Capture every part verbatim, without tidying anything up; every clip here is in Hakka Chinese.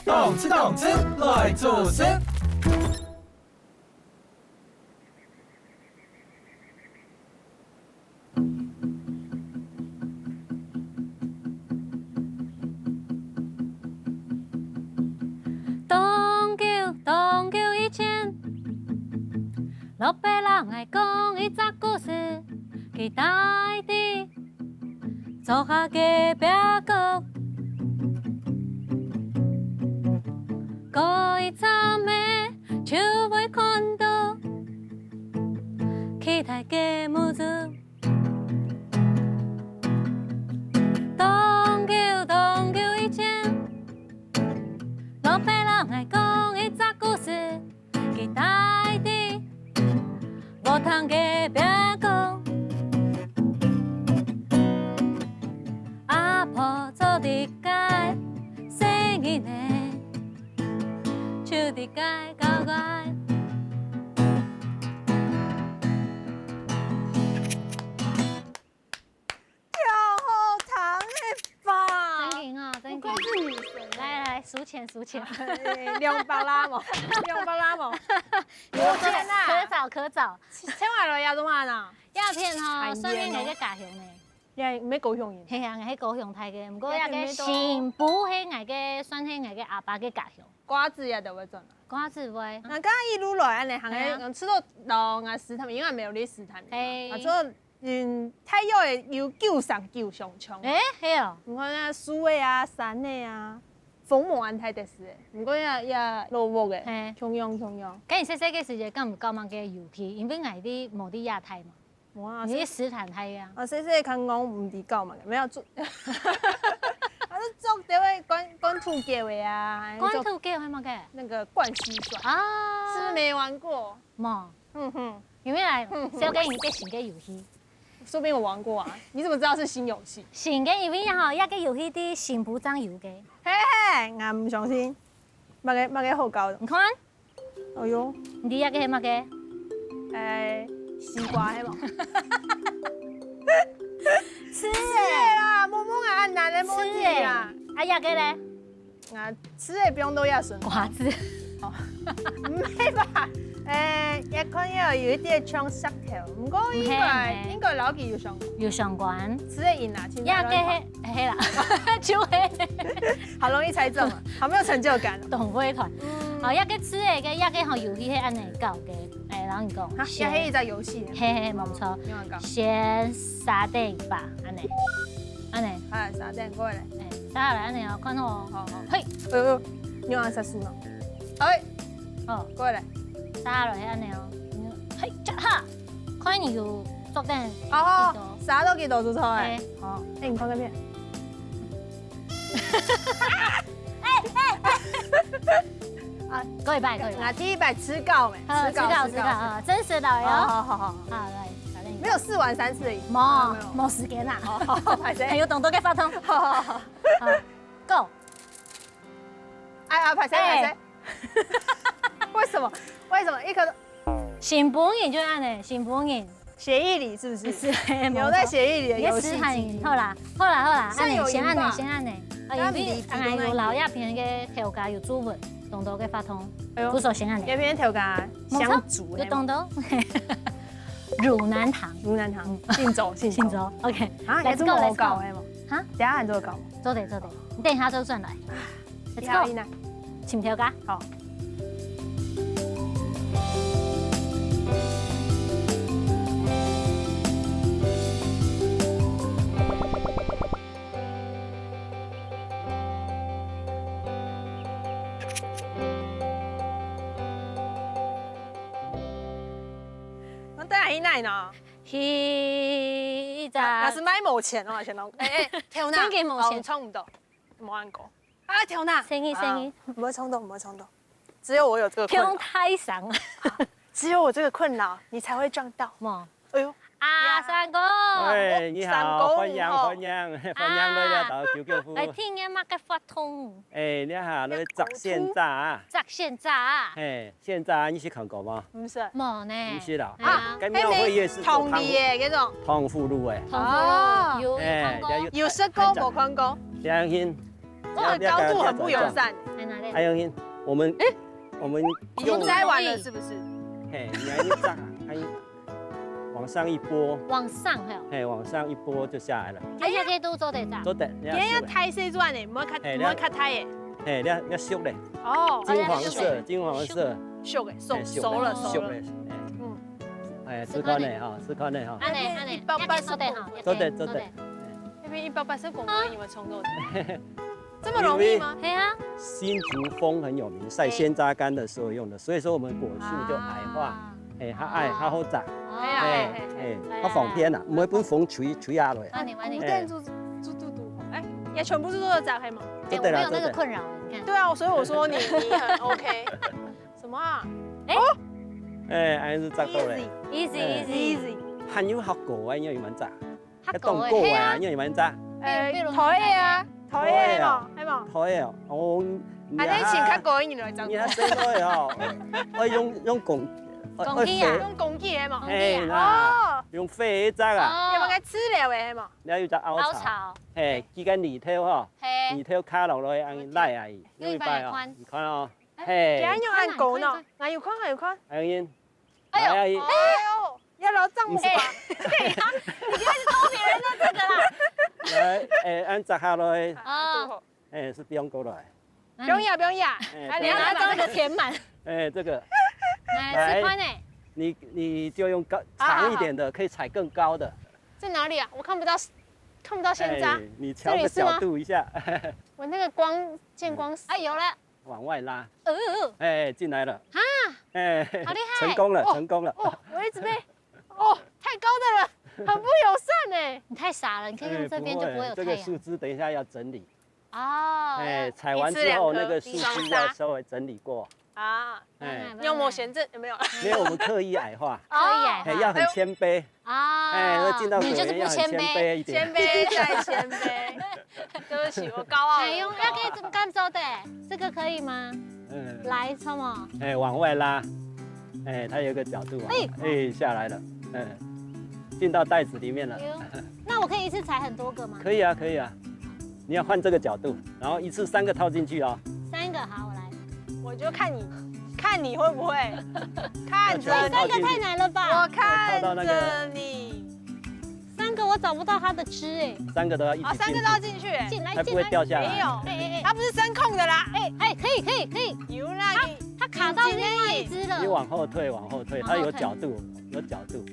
動次動次來做事。 當久當久以前，老爸摎𠊎講一隻故事，佢戴在 灶下个壁角。過一站仔就會看到，期待个目珠。當久當久以前，老爸摎𠊎講一隻故事， 佢戴在禾埕个邊角。阿婆做得个細人仔，就得个搞怪。跳好長的吧？真緊哦，真緊。不愧是女神。來來，數錢數錢。兩百啦無？兩百啦無？有錢啊！可找可找。請問來這做麼个呢？這片吼，算係𠊎个家鄉呢。也毋係高雄人。係啊，𠊎係高雄大个，毋過這个新埔係𠊎个，算係𠊎个阿爸个家鄉。瓜子也都會種啊？瓜子會。𠊎剛剛一路來恁呢，行个，係啊。嗯，吃到到𠊎食他們，因為沒有你食他們嘛。係。啊，做 嗯，大約會有九成九相像。欸，係哦。你看該樹仔啊、山仔啊，風無恁大隻个，毋過也也落雨个，係。共樣共樣。該你細細个時節，敢有搞麼个遊戲？因為𠊎兜無在這大嘛。無啊，你在斯坦大啊。啊，細細个看講毋知搞麼个，沒有做。啊，就做這位灌灌土狗个啊，灌土狗係麼个？那個灌蟋蟀。啊。是不是沒玩過？無。嗯哼。 有無啊？小个有個新个遊戲。說不定我玩過啊，你怎麼知道是新遊戲？新个遊戲吼，這個遊戲在新埔正有个。嘿嘿，𠊎毋相信。麼个麼个好搞的？你看。哎喲。你知這個係麼个？欸，西瓜係無？吃的啦，摸摸啊，很難的問題啦。啊，這個咧？ 啊，吃的放到這順。瓜子。哦，毋係吧？欸，這看起來有一點像石頭，毋過應該，毋係，毋係。應該摎佢有相關。有相關。吃的贏啦，請大家亂看。這個係，係啦，就係。好容易猜中啊，好沒有成就感哦。同會團。嗯。好，這個吃的，這個吼遊戲係恁呢搞个，欸，摎你講，啊，先，這係一隻遊戲。係係，無錯。你玩搞。先沙丁吧，恁呢，恁呢。好啦，沙丁過來。欸，沙下來恁呢哦，看好哦。好好。嘿。哎喲，你有按殺手呢？哎，好，過來。沙下來係恁呢哦。嘿，這下，看你有做等幾多。哦，沙到幾多就錯欸。欸。好，欸，你看該片。欸欸欸！啊，過一擺，過一擺。啊，第一擺吃到沒？好，吃到，吃到，吃到，吃到。啊，真實的喲。好好好好。好，來，小練。沒有試玩三次而已。無，沒有，沒有。無時間啦。好好好，歹勢。還有當多个活動。好好好。好，Go。 哎呀，歹勢，欸。歹勢。為什麼？為什麼？一個新埔人就恁呢，新埔人。協議裡是不是？是，留在協議裡的遊戲記憶。你个時間好啦，好啦，好啦，算有贏吧。恁呢，先恁呢，先恁呢。啊，因為，但是你主動那一步。哎喲，老亞平个頭家有注文，當多个發通，哎喲，不手先恁呢。這片頭家，想煮的嘛。有當多。汝南堂。汝南堂，嗯。姓周，姓周。姓周，OK。啊，Let's go，也這麼好搞的嘛。Let's go。啊？等下還做得搞嗎？做得，做得。你等一下就轉來。 Let's go。請頭家。好。𠊎等下去哪呢？去一隻。若係賣無錢哦，先攏，欸欸，頭那，真个無錢。哦，差毋多，無恁高。 啊，天哪！生意，生意。啊，毋會衝動，毋會衝動。只有我有這個困擾。不用太想。啊，只有我這個困擾，你才會撞到。無。哎喲。啊，阿三哥，哎，你好，三哥，歡迎，你好。歡迎，歡迎來到九九夫。哎，聽你麼个發通？哎，你好，來摘鮮榨啊。摘鮮榨啊。嘿，鮮榨你識看過無？毋識。無呢。毋識啦。哎呀。該廟會夜市有看過。啊，那邊糖梨的那種。糖葫蘆欸。糖葫蘆，哦。有，有看過。哎，有，有食過，無看過。良心。 這樣高度很不友善。在哪裡？還有，我們，我們用，已經摘完了是不是？嘿，你還用這樣，還用往上一撥。往上，嘿哦。嘿，往上一撥就下來了。哎呀，這都做得摘。做得，你看，今日要大細轉呢，毋好較，嘿，毋好較大欸。嘿，你看，你看熟咧。哦。金黃色，哎呀，金黃色。熟欸，熟，嘿，熟，熟了，熟了。熟咧，嘿。嗯。哎，試看咧哈，試看咧哈。恁呢，恁呢，一百八十公分。做得，做得。做得。 那邊一百八十公分，你們衝過去。這麼容易嗎？嘿啊。新竹楓很有名，曬鮮榨乾的時候用的，所以說我們果樹就矮化，啊。哎，較矮，較好摘，哎呀，哎，哎，哎，較方便啦，毋會分風吹，吹下來。那你，那你。哎。五點就，就，就，就，哎，也全部是做得摘，可以嗎？做得啦，哎，我沒有那個困擾，做得。你看。對啊，所以我說你，你很OK。什麼啊？哎。哦。哎，還是摘到嘞。Easy。Easy，哎。Easy。還有較高啊，因為你們摘。 較高欸，較高欸啊，嘿啊。你有無摘？呃，比如，比如，台的啊，台的嘛，台的啊。係無？台的哦，哦，啊，你請較高的人來摘。你還細妹哦，愛用，用公，公雞啊。愛飛。用公雞的嘛。嘿啦，哦。用飛的摘啊。哦。有無該飼料的嘛？你愛有隻凹槽。凹槽。嘿，佢个泥頭吼，嘿。泥頭卡落來，恁樣拉啊，有一擺哦，有一擺寬。你看哦，嘿。哎，佢恁樣恁高呢？哎，有寬，有寬。哎呀， 哎呦，哎呀，哎呦，要老丈母吧？哎，對呀，你不要一直偷別人的這個啦。來，哎，恁樣摘下來，啊。哎，係放過來。不用壓，不用壓。哎，哎，你要把這個填滿。哎，這個。來，來，試看欸。你，你就用高，好，好，好。長一點的，可以採更高的。在哪裡啊？我看不到，看不到鮮榨。哎，你調個角度一下。這裡是嗎？我那個光，見光死。哎，有了。 往外拉。呃。哎，進來了。啊，哎，好厲害。成功了，哦，成功了。哦，我一直被，哦，太高的了，很不友善欸。你太傻了，你可以用這邊就不會有太陽。哎，不會，這個樹枝等一下要整理。哦。哎，採完之後，一次兩顆，那個樹枝要稍微整理過。啊，哎。你有沒有嫌這，有沒有？沒有，我們刻意矮化。哦。刻意矮化。哎，要很謙卑。 啊，哎，要進到果園要很謙卑一點。你就是不謙卑。謙卑再謙卑。對不起，我高傲了，哎，用，我高傲了。要可以這麼幹做的，這個可以嗎？嗯。來，什麼？哎，往外拉。哎，它有一個角度啊。哎。哎，下來了。嗯，進到袋子裡面了。哎呦，那我可以一次採很多個嗎？可以啊，可以啊。你要換這個角度，然後一次三個套進去哦。三個，好，我來。我就看你，看你會不會，看著你。哎，三個太難了吧？我看著你。套到那個。三個我找不到它的枝欸。三個都要一起進去。哦，三個都要進去欸。進來，才不會掉下來。進來。沒有，哎，哎，哎。它不是真空的啦。哎，哎，可以，可以，可以。有啦，它，你，它卡到另外一枝了。你往後退，往後退，往後退。它有角度，有角度。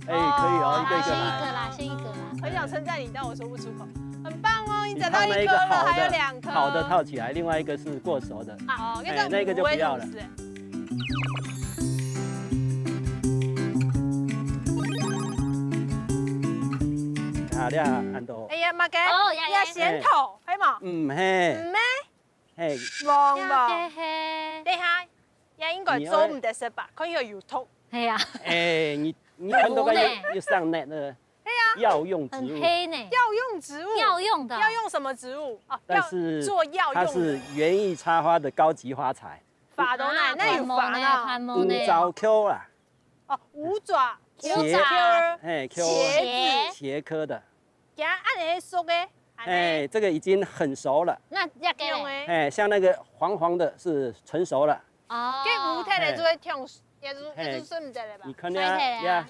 哎，可以哦，哦，一個一個來。先一個啦，先一個啦。很想稱讚你，但我說不出口。很棒哦，你找到一顆了，你看那一個好的，還有兩顆。好的套起來，另外一個是過熟的。好，哎，那個就不要了。那個不會是不是？啊，你看，恁多。哎呀，麼个？哦，呀，呀。呀，仙桃，係無？嗯，嘿。嗯咩？嘿。黃黃。呀，嘿，嘿。等一下，也應該做毋得食吧？看有有毒。係啊。哎，你，你看到該有，有，有上面的。 對啊。藥用植物。很黑呢。藥用植物。藥用的。要用什麼植物？哦，但是要做藥用的。它是園藝插花的高級花材。發到哪？啊，那有發呢？番毛呢？五爪Q啊。哦，五爪，茄，五爪。嘿，Q。茄子。茄科的。佢恁樣熟的，恁樣。哎，這個已經很熟了。那這個嘞？用的。哎，像那個黃黃的是成熟了。哦。該烏色的就會忒 也是，嘿，也是順著的吧？你看呀，衰退了呀。呀，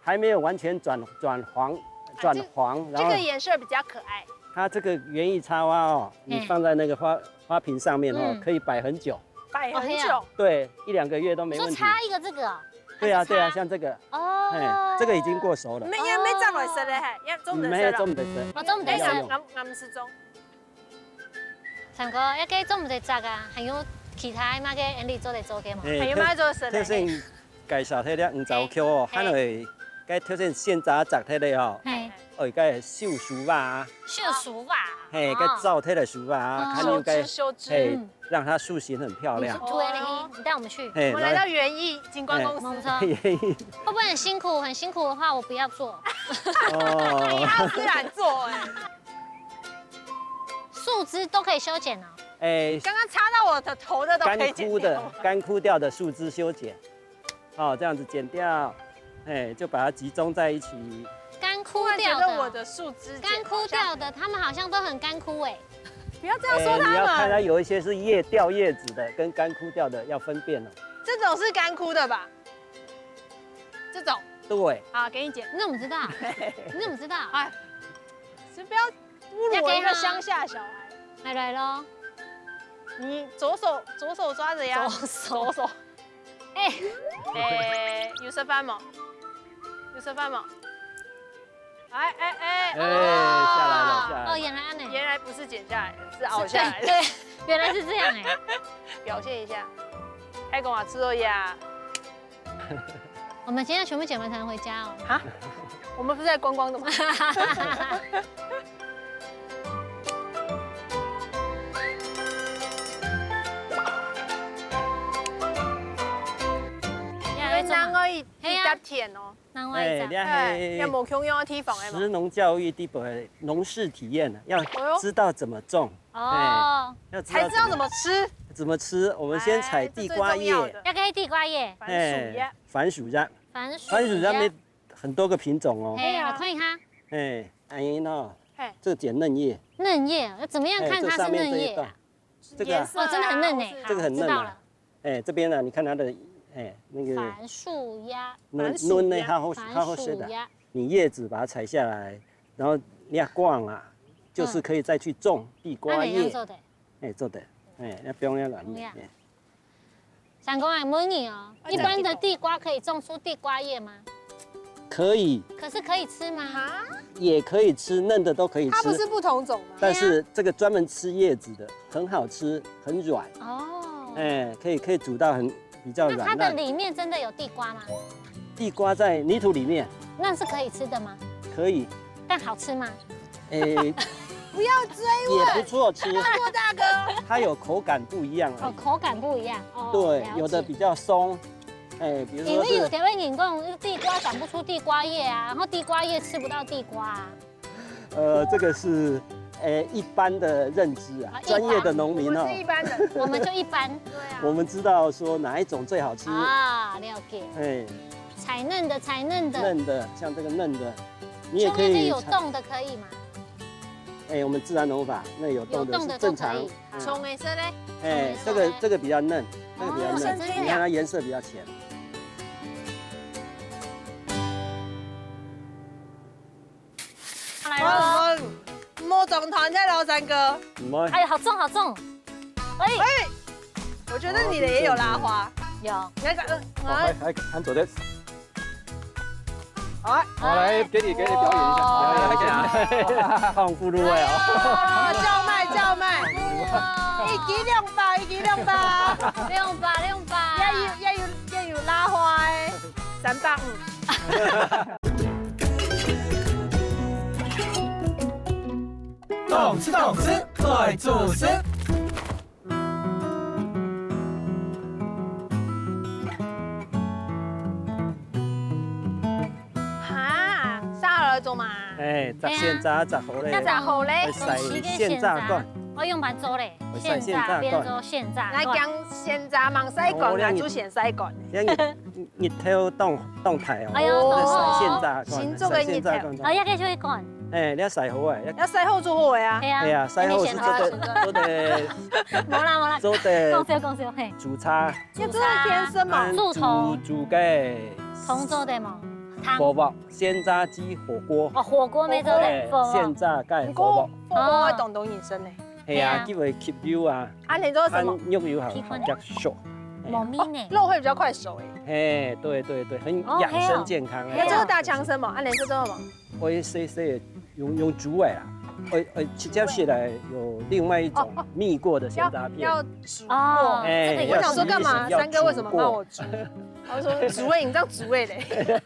還沒有完全轉，轉黃，啊，這，轉黃，然後這個顏色比較可愛。它這個園藝插花哦，你，嗯，放在那個花，花瓶上面哦，嗯，可以擺很久。擺很久。哦，對啊。對，一兩個月都沒問題。你說插一個這個哦？對啊，還是插，對啊，像這個。哦。嘿，這個已經過熟了。沒，也沒長來熟的，嘿，也種得熟了。嗯，沒有種得熟。哦，種得熟。哎，俺，俺，俺們是種。 三哥，這個做毋得摘啊，還有其他麼个恁樣做得做个無？嘿，還有麼个做得食个？頭先介紹忒个五爪Q哦，嘿。還有該頭先鮮榨摘忒个哦。嘿。哦，該修樹仔啊，修樹仔啊，嘿，該哦。燥忒个樹仔啊，哦。看有該，修枝，修枝。嘿，嗯。让它树形很漂亮。你说对嘞，哦。你带我们去。嘿，我们来到园艺景观公司。嘿。没错。园艺。会不会很辛苦？很辛苦的话，我不要做。哦。你好自然做哎。树枝都可以修剪哦。哎，刚刚插到我的头的都可以剪掉。干枯的，干枯掉的树枝修剪。 好，这样子剪掉，哎，就把它集中在一起。干枯掉的，突然觉得我的树枝剪得好像干枯掉的，它们好像都很干枯哎。不要这样说它们。哎，你要看它有一些是叶，掉叶子的，跟干枯掉的要分辨哦。这种是干枯的吧？这种。对。好，给你剪。你怎么知道？你怎么知道？哎，先不要侮辱我一个乡下小孩。来，来咯。你左手，左手抓着呀。左手。左手。 哎。哎，有食飯無？有食飯無？哎，哎，哎，哎，哦。下来了，下来了。哦，原来恁呢。原来不是剪下来的，是凹下来的。对，对，原来是这样哎。表现一下。还跟我吃肉呀？我们今天全部剪完才能回家哦。啊？我们不是在观光的吗？你们南澳一，一搭田哦。南澳一搭。哎，你看，哎，也无共样的地方哎嘛。食农教育第一个农事体验呢，要哎呦。知道怎么种。哦。哎，要知道怎么，才知道怎么吃。怎么吃，我们先采地瓜叶。哎，这最重要的。要给地瓜叶。番薯叶。哎，番薯叶。番薯叶。番薯叶没很多个品种哦。哎，我看一下。哎，哎喏，嘿。这剪嫩叶。嫩叶，要怎么样看它是嫩叶啊？哎，这上面这一段。 这个啊。颜色啊，哦，真的很嫩欸。这个很嫩啊。好，知道了。哎，这边呢，你看它的，哎，那个番薯叶。嫩，番薯叶。嫩呢，它好，它好吃的。番薯叶。你叶子把它采下来，然后你要挂啊，就是可以再去种地瓜叶。嗯。啊，你要做的。哎，做的。哎，要不用要软软。不用。哎。 想讲个问你哦，啊，一般的地瓜可以种出地瓜叶吗？可以。可是可以吃吗？啊？也可以吃，嫩的都可以吃。它不是不同种吗？但是这个专门吃叶子的，很好吃，很软。哦。哎，可以，可以煮到很，比较软烂。那它的里面真的有地瓜吗？地瓜在泥土里面。那是可以吃的吗？可以。但好吃吗？ 哎，不要追问。也不错吃。大哥，大哥。它有口感不一样而已。哦，口感不一样。哦，对，了解。有的比较松，哎，比如说是，因为有的人讲，地瓜长不出地瓜叶啊，然后地瓜叶吃不到地瓜啊。呃，这个是，哎，一般的认知啊，啊，一般。专业的农民哦。我们是一般人。我们就一般。对啊。我们知道说哪一种最好吃。啊，了解。哎。采嫩的，采嫩的。嫩的，像这个嫩的，你也可以采。上面是有洞的，可以吗？ 哎，我们自然农法，那有洞的是正常。有洞的都可以。嗯。葱也是嘞。哎，这个，这个比较嫩，这个比较嫩，哦，深深的。你看它颜色比较浅。好，来咯。哦，莫，莫总团队咯，三哥。唔会。哎，好重，好重。哎。哎，我觉得你的也有拉花。有。你看，呃，哦，还，还，还做得。 好，好，来，给你，给你表演一下，哇。表演一下。放不入位哦。哦，叫卖，叫卖。哇。一支两百，一支两百。两百，两百。也有，也有，也有拉花的，三百五。懂吃懂吃，快做事。 哈，杀了做嘛？哎，摘鲜榨，摘好咧。哎呀。摘好咧。愛曬鮮榨乾。哦，用bàn做咧，會曬鮮榨乾。鮮榨變做鮮榨乾。來講鮮榨，吂曬乾啊，哦，你，就先曬乾。你，你頭當，當大哦。哎喲，當大。愛曬鮮榨乾，新做个日頭。曬鮮榨乾。哦，也可以去乾。哎，你愛曬好啊，愛，要曬好做好个啊。對啊。對啊，曬好係做得，做得。無啦，無啦。做得。講笑，講笑，嘿。煮茶。 要做得添什麼？嗯，煮，煮个。湯做得無？湯。火鍋，鮮榨雞火鍋。哦，火鍋乜做得，哎，火鍋。鮮榨个火鍋。火鍋，火鍋會當多人參呢。係啊，係啊。佢會吸油啊。啊，你做什麼？啊，肉油好，好夾熟。哎。無味呢。哦，肉會比較快熟欸。哎，對，對，對，很養生健康哎。哦，係哦。要做得打槍什麼？啊，你做得什麼？ 會細細个，用，用煮个啦。會，會直接下來有另外一種哦，哦。蜜過的鮮榨片。要，要煮過。哦，哎，這個也是。我想說幹嘛？要煮過。三哥為什麼罵我豬？我說煮味，你知道煮味嘞？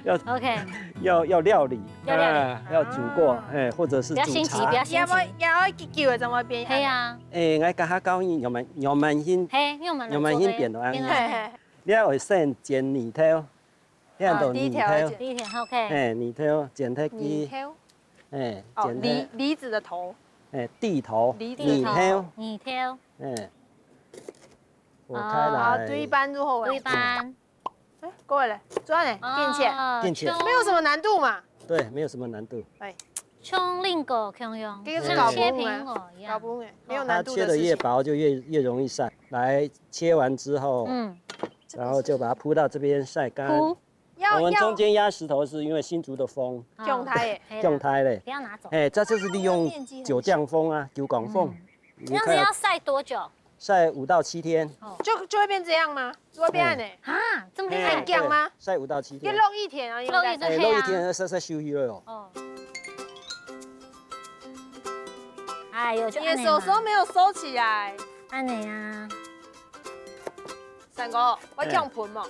要 OK，要要料理，要料理哎，要煮过，哎，或者是不要心急，煮茶不。要心急。也要也要急救的，怎么变？可以，啊，哎，我刚刚教你，有没有？有没有？嘿，因为我们有没有变的啊变嘿嘿，你要会先煎泥头，你看到泥头啊，第一条要，煎第一条 OK，哎，泥头剪忒泥去，头，哎，哦，剪忒，梨梨子的头，哎，蒂头，梨子泥头，头，哎，泥头，哎，哦啊，我开来，对半入后尾对，半，哎，过来，转哎，并且哦并且像没有什么难度嘛，对，没有什么难度。哎，像蘋果共样，这个是像切苹搞不懂哎果一样，搞不懂哎，没有它切的越难度的事情。薄就越越容易晒。来，切完之后，嗯，然后就把它铺到这边晒干。铺，要要我们中间压石头是因为新竹的风，好用它耶，可以了用它嘞。不要拿走。哎，这就是利用九降风啊，九降风。嗯你看这样子要晒多久？晒五到七天，就就会变这样吗？怎么变呢？啊，这么厉哎害这样吗对晒五到七天。就露一天啊，用露一天在哎，露一天，晒晒休息了哦。哦。哎呦，就你的按呢嘛手手没有收起来，按呢啊，三哥，我这样盆嘛，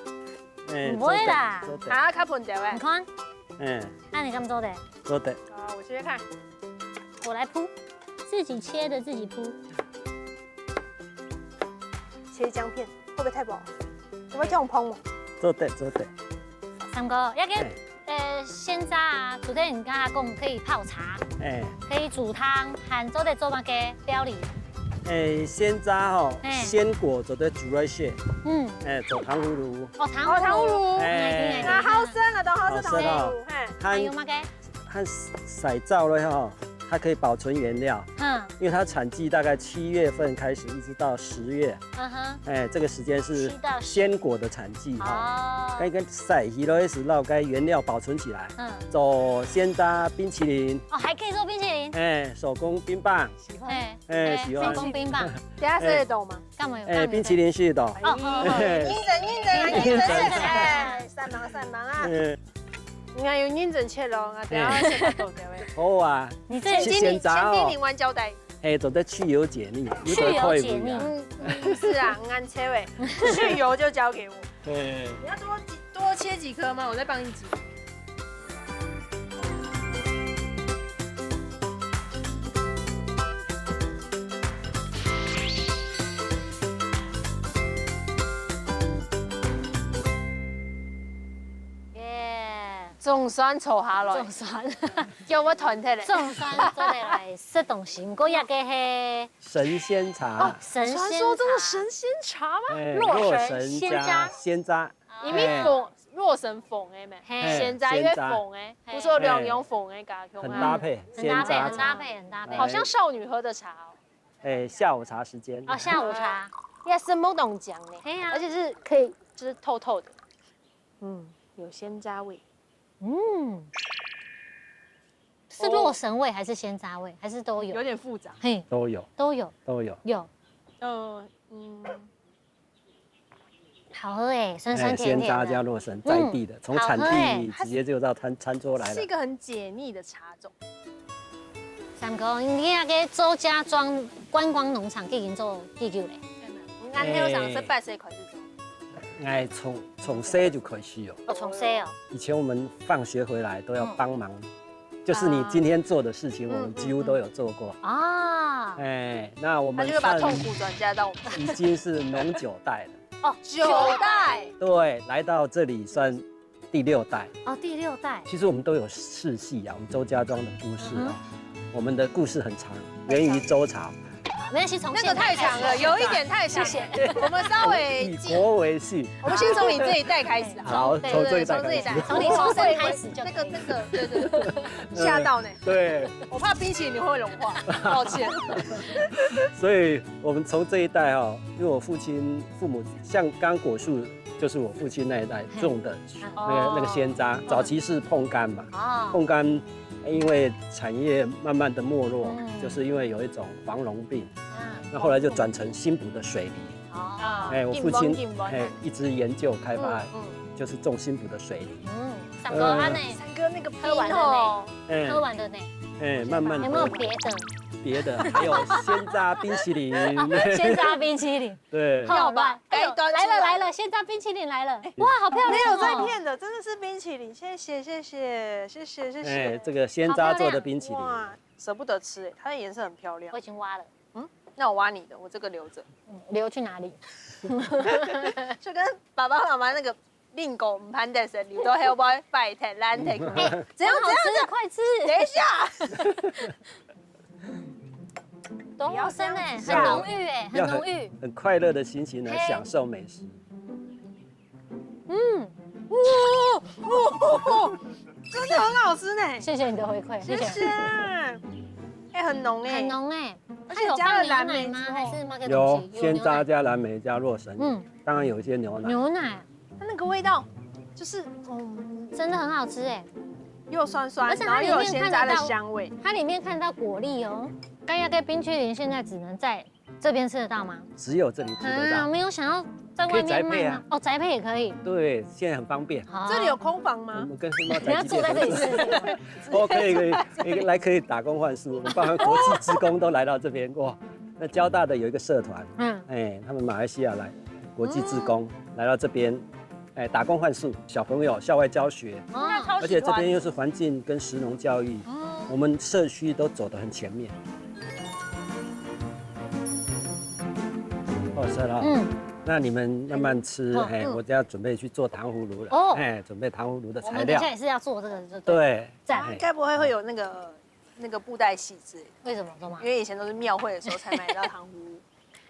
哎，不会啦做得，做得啊，较盆掉哎你，看，哎，那你干嘛做的？做得。啊，我试试看，我来铺，自己切的自己铺。切姜片会不会太薄？我要这样捧嘛，做得做得。三哥，要给哎呃鲜榨啊，昨天你跟他讲可以泡茶，哎可以煮汤，还做得做那个料理。哎，鲜榨吼，哎鲜果做得煮来些，嗯，哎，做糖葫芦，哦，糖哦，糖葫芦，哎那好吃啊，都好吃糖葫好吃哦芦，嘿，它还有那个它晒燥了吼，它可以保存原料，嗯因为它产季大概七月份开始，一直到十月，嗯哼，哎，这个时间是七到十鲜果的产季哈。哦，该个晒起来是让该原料保存起来，嗯，做鲜榨冰淇淋，哦，还可以做冰淇淋，哎，手工冰棒，哎哎，喜欢手工冰棒，等下吃得懂吗？干嘛有？哎，冰淇淋系统，哦，哦哦哎认真认真啊，认真认真，哎，三毛三毛啊，哎你看有认真切咯，啊，等下吃得懂的喂。好啊，你这是请你，鲜榨哦请听你玩交代。哎，做得去油解腻，去油解腻有点快不一样嗯，嗯是啊，很安切喂，去油就交给我。对。你要多多切几颗吗？我再帮你挤。耶，总算坐下来总，算，叫我团体嘞。总算做得来食东西，不过也个系神仙茶，神仙传说中的茶神仙茶吗？哎，洛神洛神仙加家仙家，因为凤，洛神凤哎咩，嘿现在因为凤哎，不是有两样凤哎，加很搭配，很搭配，仙家茶，很搭配，很搭配。好像少女喝的茶哦。哎，下午茶时间，哦，下午茶，也是某种讲呢，嘿呀而且是可以就是透透的，嗯，有鲜榨味，嗯，是洛神味还是鲜榨味，还是都有？有点复杂。嘿，都有都有，都有。有，嗯嗯，好喝哎，酸酸哎，甜甜的。仙家加洛神在地的，从产好喝哎地直接就到餐餐桌来了是一。个很解腻的茶种。三哥，你那个周家庄观光农场已经做几久嘞？俺还有想十八岁开始做，哎，从从这就开始哦。哦，从谁哦？以前我们放学回来都要帮忙，就是你今天做的事情，我们几乎都有做过。啊，哎，那我们他就会把算痛苦转嫁到我们。已经是农九代了。哦，九代，对，来到这里算第六代。哦，第六代，其实我们都有世系啊，我们周家庄的故事啊嗯，我们的故事很长，源于周朝。没关系，从那个太长了，有一点太长了。我们稍微以国为系，我们先从你这一代开始啊。好，对从这一代从这一代开始。从你出生开始就那个那个，对对对，吓到呢。对，我怕冰淇淋会融化，抱歉。所以我们从这一代哈，因为我父亲父母像刚果树，就是我父亲那一代种的那个那个仙樟，早期是椪柑嘛，哦，椪柑因为产业慢慢的没落嗯，就是因为有一种黄龙病，啊，那后来就转成新埔的水梨。哦，哎，我父亲进步进步哎一直研究开发，嗯就是种新埔的水梨。嗯，三哥他呢，三哥那个喝完了没？哎喝完了呢，哎，慢慢有没有别的？别的，还有鲜榨冰淇淋。鲜榨冰淇淋，对，好要吧来哎呦该端出来了来了，来了鲜榨冰淇淋来了，哇，好漂亮哦！没有在骗的，真的是冰淇淋，谢谢谢谢谢谢谢谢。哎，这个鲜榨做的冰淇淋，哇，舍不得吃哎，它的颜色很漂亮我已。经挖了，嗯，那我挖你的，我这个留着。嗯，留去哪里？就跟爸爸妈妈那个令狗唔潘的神，你都还要不要拜天烂天？哎，怎样很好吃，怎样怎样？快吃！等一下，多好吃呢，不要这样子很浓郁哎，很要浓郁。很快乐的心情来嘿享受美食。嗯，真的很好吃呢。谢谢你的回馈，谢谢。谢谢。哎，很浓哎，很浓哎，而且加了蓝莓之后它有放牛奶吗？还是那个有东西？鲜榨牛奶。加蓝莓加洛神，嗯嗯，当然有一些牛奶。牛奶它那个味道就是嗯，真的很好吃哎，又酸酸，而且它然后又有里面鲜榨的看得到香味。它里面看到果粒哦。刚刚那个冰淇淋现在只能在这边吃得到吗？只有这里吃得啊，到。没有想要在外面卖吗？可以宅配啊哦，宅配也可以。对，现在很方便。好，我这里有空房吗？们跟什么你要住在这里台积电合作是不是？哦，可以可以，可以来可以打工换宿，我们包含国际志工都来到这边哇。那交大的有一个社团，嗯，哎，他们马来西亚来，国际志工来到这边，哎，打工换宿，小朋友校外教学，哦，超而且这边又是环境跟食农教育，我们社区都走得很前面。哦，是了，嗯，那你们慢慢吃，好哎，嗯我就要准备去做糖葫芦了，哦哎，准备糖葫芦的我们材料。等一下也是要做这个，就对。对，赞哎该不会会有那个那个布袋戏之类的？为什么？干嘛因？为以前都是庙会的时候才买得到糖葫芦。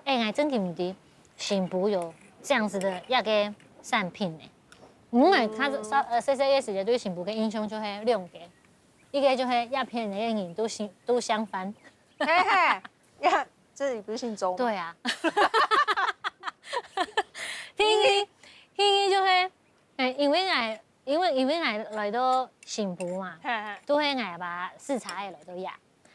哎，还真挺不知新埔有这样子的一个产品呢。因为他是呃，C C S 也对新埔个印象就会两个，一个就会鸦片的人都新都相反，嘿嘿，呀，这里不是姓周吗？对啊。第一，第一就会，哎，因为俺因为因为俺来到新埔嘛，嘿嘿，都会俺把视察也来到呀，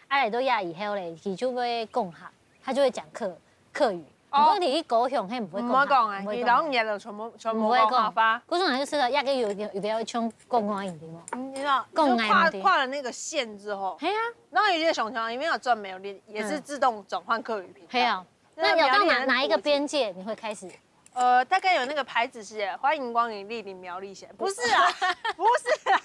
啊来到呀以后嘞，佢就会讲客，他就会讲客客语。哦不过你一高雄，他不会唔好讲啊，不会你老人家都全部全部讲客话。可是我就是那个有点有点像讲华语的嘛。你知道，讲就跨华语的跨了那个线之后，嘿啊，然后有些想想，因为有转没有练，也是自动转换客语频道。嘿啊。那有到哪哪一个边界你会开始？呃，大概有那个牌子是欢迎光临莅林苗栗县，不是啊，不是啊，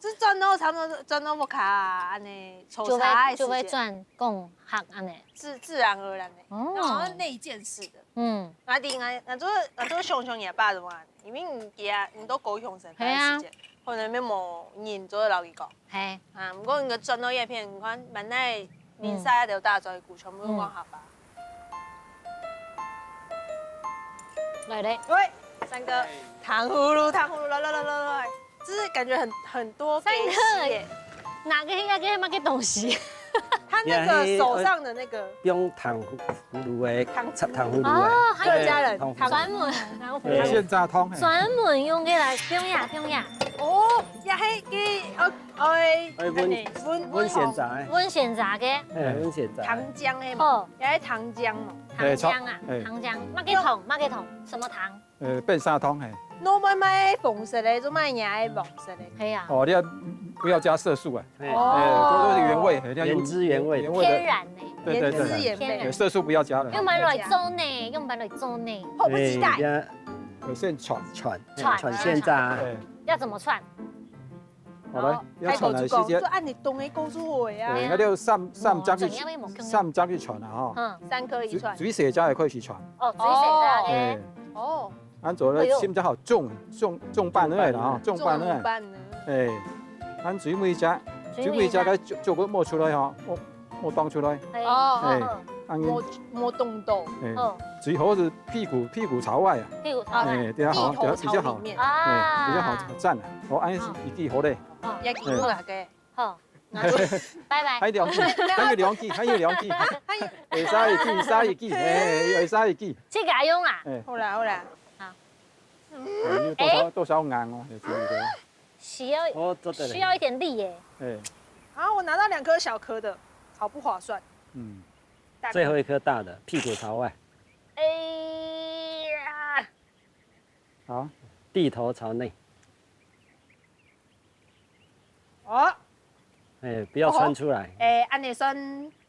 是转到差不多转到屋下啊，安尼抽就查的时间，会就会转讲客安尼。自自然而然的，哦然后内建式的。嗯，啊，你应该，那就是那就是熊熊也罢的嘛，因为你家你都高雄生嘿啊的时间，可能没有人做得老实讲。嘿，啊，不过你个转到叶片，你看蛮耐，林赛的大嘴鼓全部都往下吧。来嘞，喂，三哥，糖葫芦，糖葫芦，来来来来来，就是感觉很很多三哥给洗耶。哪个那个那个东西？他那个手上的那个用糖葫芦的，糖糖葫芦的，哦，还有客家人糖葫芦专门，然后哎，现榨汤，嘿，专门用个来，不用呀，不用呀。哦，呀嘿，给哦哦哎，哎，阮温阮现榨的，阮现榨个，哎，阮现榨的。糖浆的嘛，哦，也是糖浆嘛。糖浆啊哎，糖浆，麦克桶，麦克桶，什么糖？呃，变砂汤，嘿，我们买红色的，就买伢的黄色的。嘿呀，哦，你要不要加色素啊？哎哦哎，都都是原味，嘿，你要用原汁原味原味的，天然的。对对对对，原汁原味对，色素不要加了。用白来做呢，用白来做呢，迫不及待。哎，有现炒，串串串现榨，哎，要怎么串？好来，要炒来时间就，按你懂的讲出来啊。哎，那就三三张去怎样会冇看到三张去炒了哈，嗯，三颗一串。水水水加也可以去炒，哦，水水榨哎的，，哦，按照了哎呦先炒好中中中半而已了哈，中半而已，半呢？哎，按水尾加，水尾加个就就个冒出来哈，冒冒当出来，哎哦哎哦，按摸摸洞洞，哎，哦最好是屁股屁股朝外啊，屁股朝外哎，这样好，地头这样这样好朝里，面，哎，这样好啊，赞啊，哦，按一记好嘞，也给我个。好，拜拜还。有两记，还有两记，还有两记，哎，会使一记，会使一记，哎，会使一记，去给他用啊，哎，好啦好啦，哎多少多少硬哦，有注意到，需要哦，做得了。需要一点力耶。哎，啊，我拿到两颗小颗的，好不划算。嗯，最后一颗大的，屁股朝外，哎呀，好，地头朝内，哦，哎，不要穿出来，哎，按你算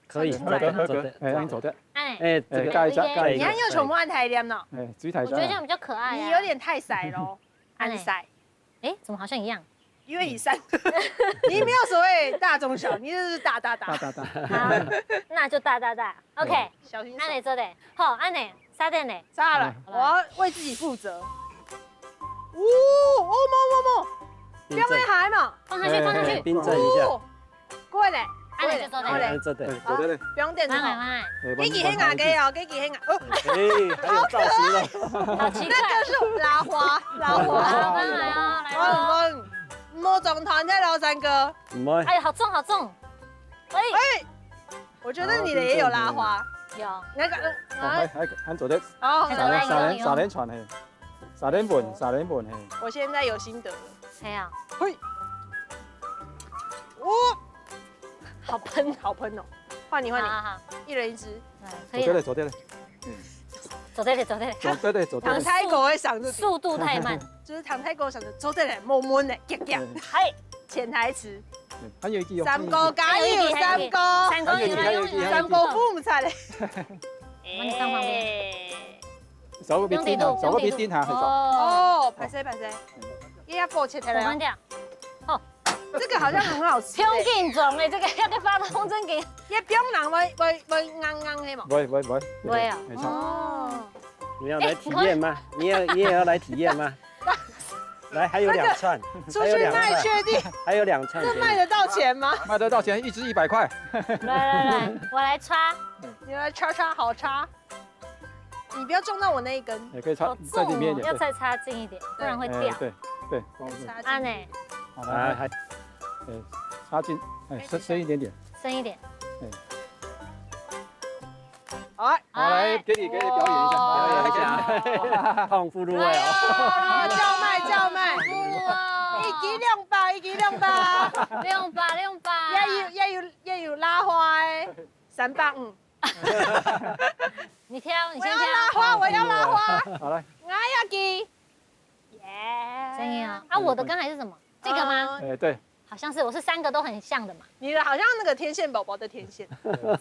可以，穿出来做得，合格合格做得，，哎，按走的，哎，哎，這個，哎，蓋一下，你看，蓋一下。你看又全部恁大粒呢。哎，水太大。我覺得這樣比較可愛啊。你有點太細咯，恁細。哎，怎麼好像一樣？因為你三個，你沒有所謂大中小，你就是大大大。大大大。好，那就大大大。OK，哎。小心手。恁樣做得。好，恁樣，三點呢？差了，好吧。我要為自己負責。哦，哦，摸，摸，摸，冰鎮。不要被海嘛。放下去，哎，放下去。哎，冰鎮一下。哦， 過咧，恁樣就做得了。過咧，好咧。哎，做得。哎，做得了。好，不用電就好。慢慢，慢慢。哎，你幾下啊，慢慢。哦。哎，還有造型哦。好奇怪。那個是拉花，拉花。好，慢慢來哦，來哦。我，我，莫撞斷忒咯，三哥。毋會。哎，好重，好重。哎。哎，我覺得你的也有拉花。有。那個，呃，哦，啊。還，還，還做得。哦，還做得。三連，三連，三連串，嘿。 三連本，三連本，嘿。我現在有心得了。嘿啊。嘿。哦，好噴，好噴哦。換你，換你。好，好，好。一人一支。嗯，可以了。做得了，做得了。嗯。做得了，做得了。做得了，做得了。唐太古的想著，速度太慢。就是唐太古想著，做得了，摸摸呢，夾夾。嗯。嗨，潛台詞。嗯，還有一句哦。三哥加油，還有一句，還有一句。三哥。三哥，還有一句，還有一句。三哥，不，毋出來。往你上方邊。哎。 手个邊頂下，手个邊頂下，係手。哦。哦，歹勢，歹勢。你要付錢的了。我關掉。哦。這個好像很好吃欸。挺緊張欸，這個要跟發動真緊。你冰人會，會，會硬硬係無？會，會，會。會啊。沒錯。哦。你要來體驗嗎？你也，你也要來體驗嗎？來，還有兩串，那個，出去賣，還有兩串，確定？還有兩串給你。這賣得到錢嗎？賣得到錢，一支一百塊。來，來，來，我來插。你來插插，好插。 你不要撞到我那一根。也可以插，好重哦，在裡面一點，對。要再插近一點，不然會掉。哎，對，對，再插近。按呢。好，來，來，還，哎，插近，哎，深，深一點點。深一點。哎。好。好，來，給你，給你表演一下，表演一下。哎呀。痛苦了哦。哎呀，叫賣，叫賣。痛苦哦。一支兩百，一支兩百。兩百，兩百。也有，也有，也有拉花的，三百五。 你挑，你先挑。我要拉花，我要拉花。好，來。我要給。耶。真的哦。啊，我的剛才是什麼？這個嗎？嗯。哎，對。好像是，我是三個都很像的嘛。你的好像那個天線寶寶的天線。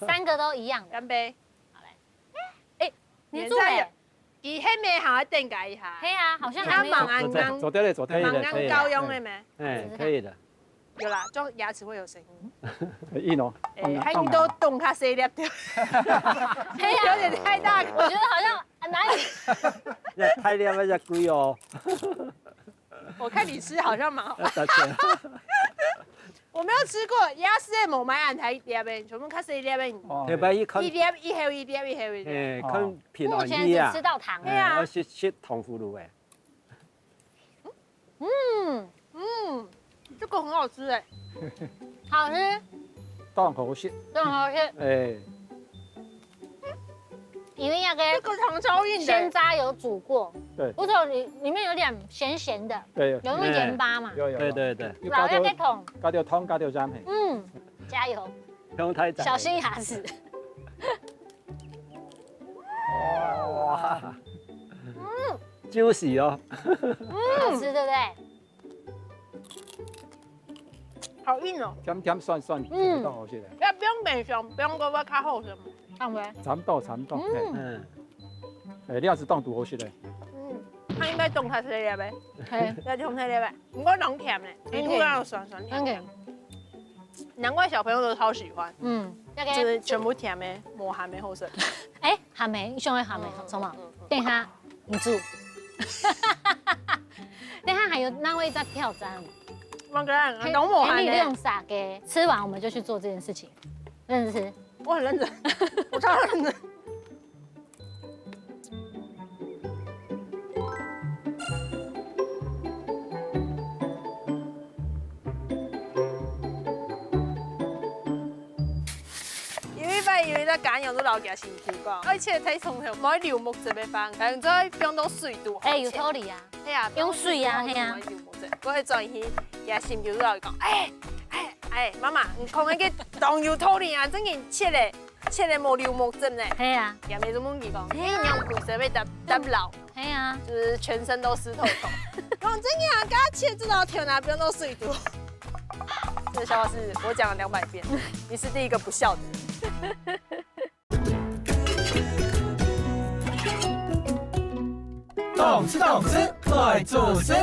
三個都一樣的。乾杯。好嘞。哎，你的做欸。 佢係毋係還愛等加一下？係啊，好像還沒有。佢還吂恁硬，做得，做得了，做得了，吂恁硬夠用个咩？可以了，可以了。哎，可以的。有啦，這樣牙齒會有聲音。硬哦。哎，還有都動較細粒點。係啊，有點太大個。我覺得好像很難以。那太亮了，要貴哦。 我看你吃好像蠻好。要打錢。我沒有吃過，夜市無賣恁大一粒的，全部較細粒的。哦。特別去看。一粒一口，一粒一口，一粒。哎，哦。看平安夜啊。目前只吃到糖。哎，對啊。我食，食糖葫蘆的。嗯，嗯，這個很好吃哎。好吃。當好食。當好食。哎。 因為那個，這個糖超硬的。鮮渣有煮過，對。不過裡，裡面有點鹹鹹的，對，有那個鹽巴嘛。有，有，有。對，對，對。有加點，然後那個糖。加點糖，加點鹽，嘿。嗯，加油。不用太長。小心牙齒。哇。嗯。Juicy哦。嗯。好吃，對不對？ 好硬哦。甜甜酸酸，嗯。當好食个。要不用煸香，不用過會較好食嘛。好味。差不多，差不多，嗯。嘿。嗯。哎，你也是當拄好食个。嗯，它應該當較細粒个。嘿。要當細粒个，不過當甜个，很甜。你突然有酸酸甜甜。很甜。難怪小朋友都超喜歡。嗯，那個就是全部甜个，無鹹个好食。哎，鹹个，你想要鹹个，嗯，什麼？嗯，嗯。等一下，你煮。 等一下還有另外一隻挑戰。我跟你講，嘿，攏無閒呢。哎，你用啥个？吃完我們就去做這件事情，認真吃。我很認真，我超認真。有一擺有一隻家娘就摎厥新婦講，愛切忒長條，毋好流目汁个飯，然後再放到水肚。哎，有道理啊。 係啊，用水啊，係啊。𠊎去轉去，𠊎个轉去，厥新婦就摎佢講，哎，哎，哎，媽媽，你講該个當有道理啊，正經切个，切个無流目汁呢。係啊。厥姆就問佢講，哎，你仰會使會搭，搭牢？係啊。就是全身都濕透透。講真个啊，該切這條條哪邊都水肚。這個笑話是我講了兩百遍，你是第一個不笑的人。動次動次，快做事。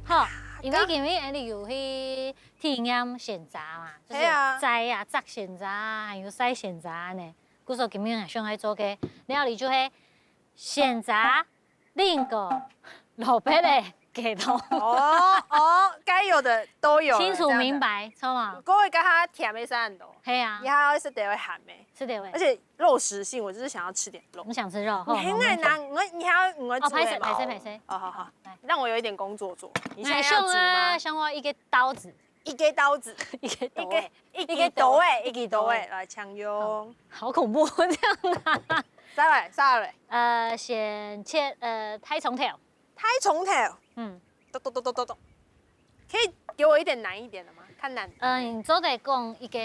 好，因為今日𠊎兜有去體驗鮮榨嘛，就是係啊摘啊、摘鮮榨啊，還有曬鮮榨恁呢。故所今日想愛做个料理就係鮮榨、蘋果、蘿蔔个雞湯，哦哦，該有的都有了，清楚明白，著嗎？這樣子。各位剛剛甜的三很多，係啊你，還要吃點會鹹的，是的喂而。且肉食性，我就是想要吃點肉你。想吃肉？好，你很难，我你還要我哦，拍手拍手拍手。好好好來，让我有一点工作做。你现在來，要煮吗像啊，？像我一个刀子，一个刀子，一个刀一个一一个个刀哎，一个刀哎，来抢用。好恐怖，这样拿。再来再来，呃，先切呃大蔥头，大蔥头，嗯，咚咚咚咚咚咚，可以给我一点难一点的吗？看难。嗯，你做得讲一个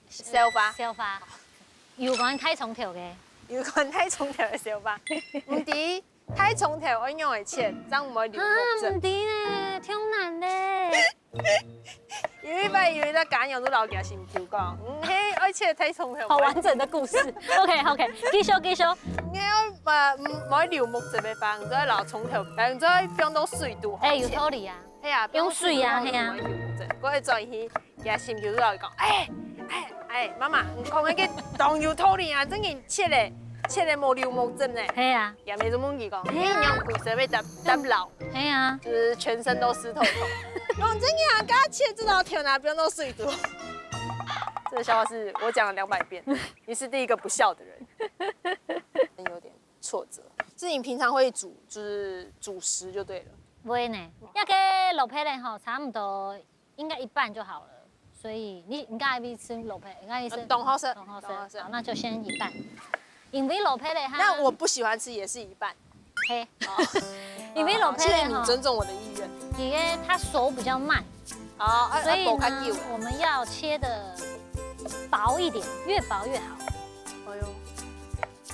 笑话笑话，有关大蔥头个。有关大蔥头的笑话，毋知大蔥头愛仰會切，正毋會流啊，目汁。毋知呢，忒难咧。有一擺有一个家娘就老佢心臼讲，嗯，嘿，愛切大蔥頭。好完整的故事。OK OK，继续继续。你要呃，嗯，毋會流目汁个方，就愛老蔥頭，嗯，就愛放到水肚。哎，有道理啊。係啊，用水啊放到水肚，係啊毋會流目汁，我會轉去。 佢心臼就老講，哎哎哎，媽媽，你講个當有道理啊，正經切个切个無流目汁呢。係啊，也沒這麼講，係啊你用鬼蛇被打打老，係啊，就是全身都濕透透。用真的啊，剛剛切這條條拿不要弄碎肚。这个笑话是我讲了两百遍，你是第一个不笑的人，有点挫折。是你平常会煮，就是主食就对了。會呢。那个蘿蔔呢，吼，差不多应该一半就好了。所以你应该爱吃蘿蔔，应该吃呃懂好吃懂好吃。懂好吃好，那就先一半。因为蘿蔔呢，它那我不喜欢吃也是一半，嘿，因为蘿谢谢蔔呢，你尊重我的意愿。因为它熟比较慢，好，啊所以啊，薄较呢久。，我们要切的薄一点，越薄越好。哎呦，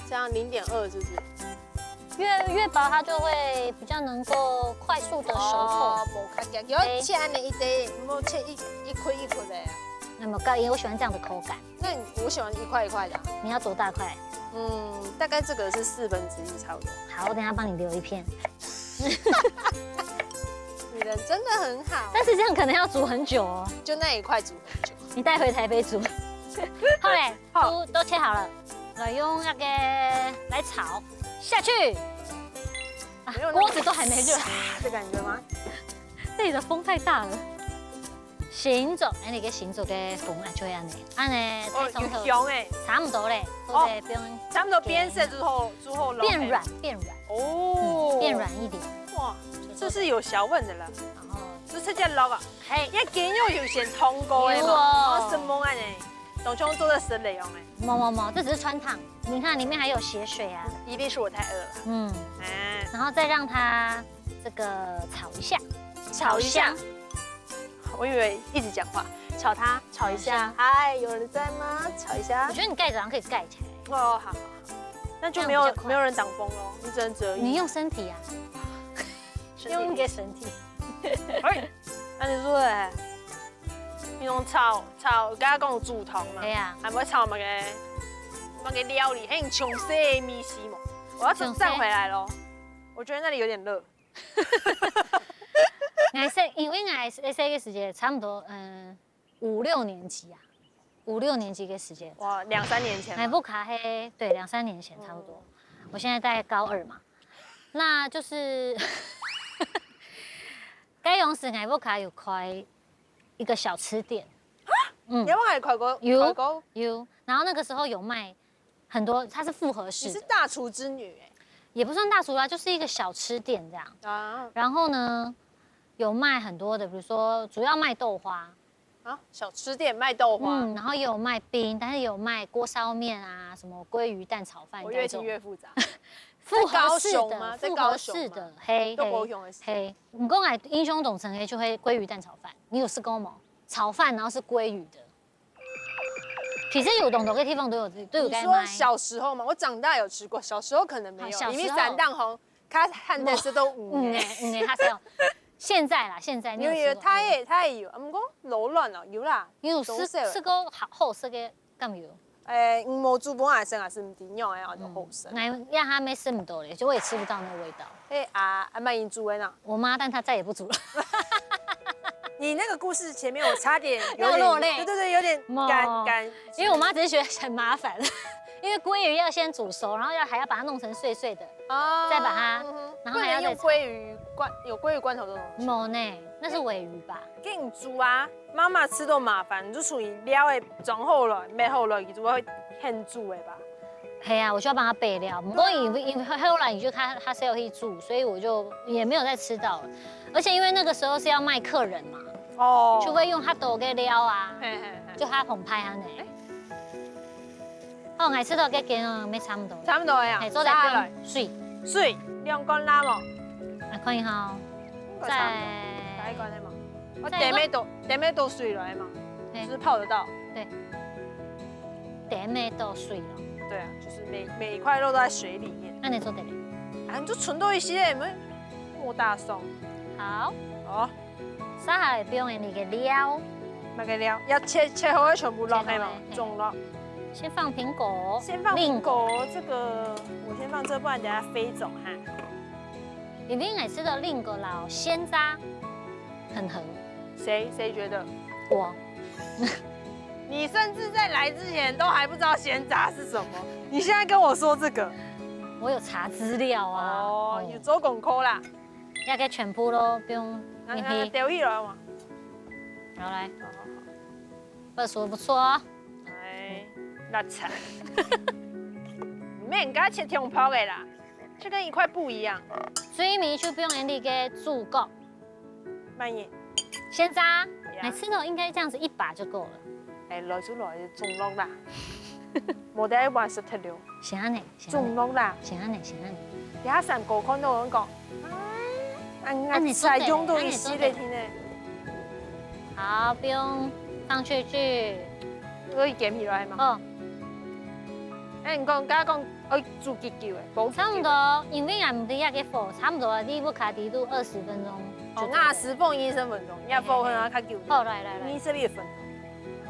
这样零点二是不是？越越薄，它就会比较能够快速的熟透。哦，薄较久，要切安尼一堆，莫切一一块一块的啊。那么高音，我喜欢这样的口感。那你我喜欢一块一块的啊。你要多大块？嗯，大概这个是四分之一差不多。好，我等一下帮你留一片，你人真的很好，但是这样可能要煮很久哦。就那一块煮很久。你带回台北煮。好嘞，好都都切好了，来用那个来炒下去。啊没有那么锅子都还没热，的感觉吗？这里的风太大了。醒酒，哎，你个醒酒个风啊，就会按呢，按呢，哦，太冲头，有香哎，差不多嘞，哦对不对？不用差不多变色之后，之后变软，变软，哦嗯，，变软一点。哇，这是有学问的了，然后，这是叫老啊。嘿，因为鸡肉有些通过的有嘛，哦哦，什么啊呢？懂像做在生理用哎。某某某，这只是穿烫，你看里面还有血水啊，一定是我太饿了。嗯，哎，然后再让它这个炒一下，炒一下香。我以为一直讲话，炒它，炒一下。嗨，有人在吗？炒一下我。觉得你盖子好像可以盖起来，哦，好好好，那就没有这样比较快没有人挡风喽，你只能折翼。你用身体啊，身体用一个身体。哎，那你说哎，你用炒炒，刚刚讲煮汤嘛，对啊还不会炒那个那个料理，很穷色的米西嘛。我要穷色站回来喽，我觉得那里有点热。我是因为我是个时节差不多嗯五六年级啊，五六年级的时间，哇，两三年前吧。我屋下嘿，对，两三年前差不多。我现在在高二嘛，那就是该用时我屋下有开一个小吃店，你要不要开过？有开过？有，然后那个时候有卖很多，它是复合式的，你是大厨之女哎。也不算大厨啦，就是一个小吃店这样。啊然后呢，有卖很多的，比如说主要卖豆花，啊，小吃店卖豆花，嗯，然后也有卖冰，但是也有卖锅烧面啊，什么鲑鱼蛋炒饭，我越听越复杂。复合式在高雄吗的，在复合高雄吗式的，嘿，在高嘿雄还是嘿。你讲来英雄总成黑就会鲑鱼蛋炒饭，你有试过吗？炒饭然后是鲑鱼的，其實有當多个地方都有，都有在賣。你說小時候嘛，我長大有吃過，小時候可能沒有，好，小時候。因為山頂吼，較罕得食到魚呢。嗯，欸，嗯，欸，較少。現在啦，現在你有吃過？有，有，它也，它也有，毋過老卵哦，有啦，有食，都是有。食過好，好食个，敢有？欸，嗯，無煮飯个時候也是毋知樣个，就好食。嗯，𠊎這下也食毋到咧，就我也吃不到那個味道。 哎啊，阿媽已經煮了呢。我媽，但她再也不煮了。你那個故事前面我差點有點，要落淚。對對對，有點感，没有，感，因為我媽只是覺得很麻煩，因為鮭魚要先煮熟，然後要，還要把它弄成碎碎的，哦，再把它，嗯哼，然後還要再炒。不能用鮭魚罐，有鮭魚罐頭這種東西。没呢，那是鮪魚吧？給你煮啊，媽媽吃都麻煩，你就屬於料仔裝好了，買好了，你就會現煮的吧？ 係啊，我就要幫他備料。毋過因為，因為後來佢就較，較少去煮，所以我就也沒有再吃到了。而且因為那個時候是要賣客人嘛，哦。就會用較多个料啊，嘿嘿嘿。就較豐沛恁呢。哎。哦，𠊎試著這間哦，乜差毋多。差毋多呀。嘿，做得放水。水，兩罐啦無？啊，看一下哦。應該差毋多。再，再一罐的嘛。我再一罐。點乜倒，點乜倒水來嘛，嘿。就是泡得到。對。 點乜倒水咯。對啊，就是每，每一塊肉都在水裡面。恁呢做得了。啊，你就存到一息，有無？莫打爽。好。哦。接下來放入去个料。麼个料？愛切，切好个全部落去嘛，切好个，嘿。總落。先放蘋果。先放蘋果，令。這個我先放這，不然等下飛走哈。因為𠊎試著令果摎鮮榨很合。誰，誰覺得？我。 你甚至在來之前都還不知道鮮榨是什麼，你現在跟我說這個？我有查資料啊。哦，哦。有做功課啦。這個全部都不用，那，你可以。那丟一了嘛。好，來。好，好，好。不錯，不錯哦。哎，那慘。你免佮切長泡的啦，就跟一塊布一樣。水米就放入去个主角。 慢一點。鮮榨，呀。每次都應該這樣子一把就夠了。哎，來就來，總落啦。無得愛玩死忒了。是恁呢，是恁呢。總落啦。是恁呢，是恁呢。等下三哥看到我講，啊，恁呢做得，恁呢做得。用到一息个天呢。好，不用放出去。可以捲起來嗎？哦。哎，你講，剛剛講 愛煮幾久誒？煲幾久誒？差不多，因為𠊎毋知這個火，差不多你屋下底肚二十分鐘就做得了。哦，二十分，二十分鐘，你愛火可能愛較久。好，來，來，來。二十一分鐘。